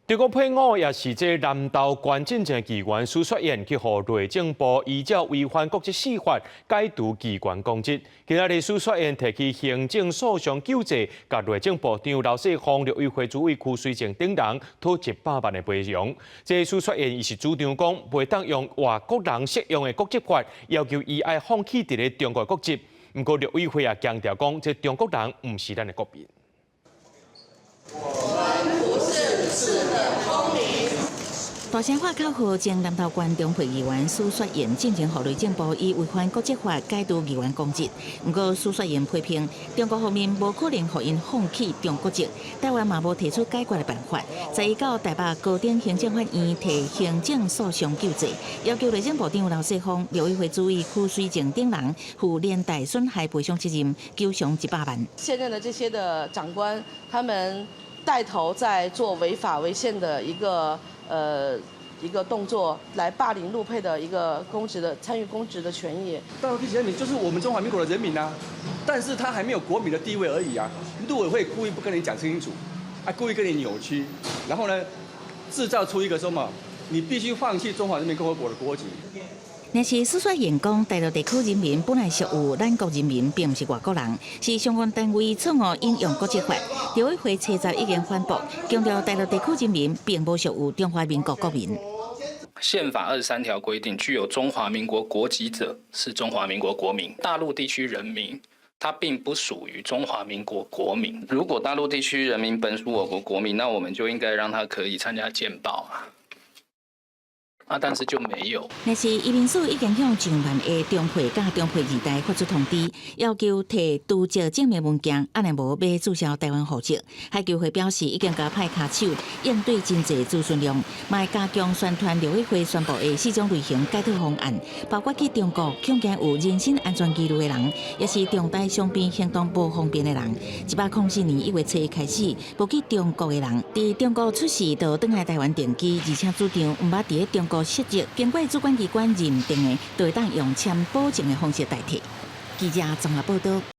中國配偶也是這南投縣進前議員許雪燕去予內政部依照違反國籍四法解除議員公職。今仔日許雪燕提起行政訴訟救濟，共內政部長劉世芳、陸委會主委邱垂正等人討100萬的賠償。這許雪燕伊是主張講，袂當用外國人適用的國籍法要求伊愛放棄佇咧中國國籍。毋過陸委會也強調講，這中國人毋是咱的國民。我們不是次等公民。大聲喊口號，前南投縣中沛議員許雪燕進前予內政部以違反國籍法解除議員公職。毋過許雪燕批評中國方面無可能予𪜶放棄中國籍，台灣嘛無提出解決的辦法。十一到台北高等行政法院提行政訴訟救濟，要求內政部長劉世芳、陸委會主委邱垂正等人負連帶損害賠償責任，求償100萬。現任的這些的長官，他們帶頭在做違法違憲的一個動作，來霸凌陸配的一個公職的參與公職的權益。大陸地區人民就是我們中華民國的人民啊，但是他還沒有國民的地位而已啊。陸委會故意不跟你講清楚，啊，故意跟你扭曲，然後呢，製造出一個說嘛，你必須放棄中華人民共和國的國籍。若是許雪燕講，大陸地區人民本來屬於咱國人民，並毋是外國人，是相關單位錯誤引用國籍法。陸委會查查已經反駁，強調大陸地區人民並無屬於中華民國國民。憲法23條規定，具有中華民國國籍者是中華民國國民。大陸地區人民，他並不屬於中華民國國民。如果大陸地區人民本屬我國國民，那我們就應該讓他可以參加健保啊。啊，但是就沒有。若是移民署已經向上萬个中配佮中配二代發出通知，要求提除籍證明文件，按呢無欲註銷台灣戶籍。海基會表示，已經共派跤手應對真濟資訊量，嘛會加強宣傳陸委會宣布的四種類型解套方案，包括去中國恐驚有人身安全疑慮的人，抑是重大傷病行動無方便的人。104年1月初開始，無去中國的人，佇中國出世就轉來台灣定居，而且主張毋捌佇咧中國設籍，經過主管機關認定的，就會當用簽保證的方式代替。記者綜合報道。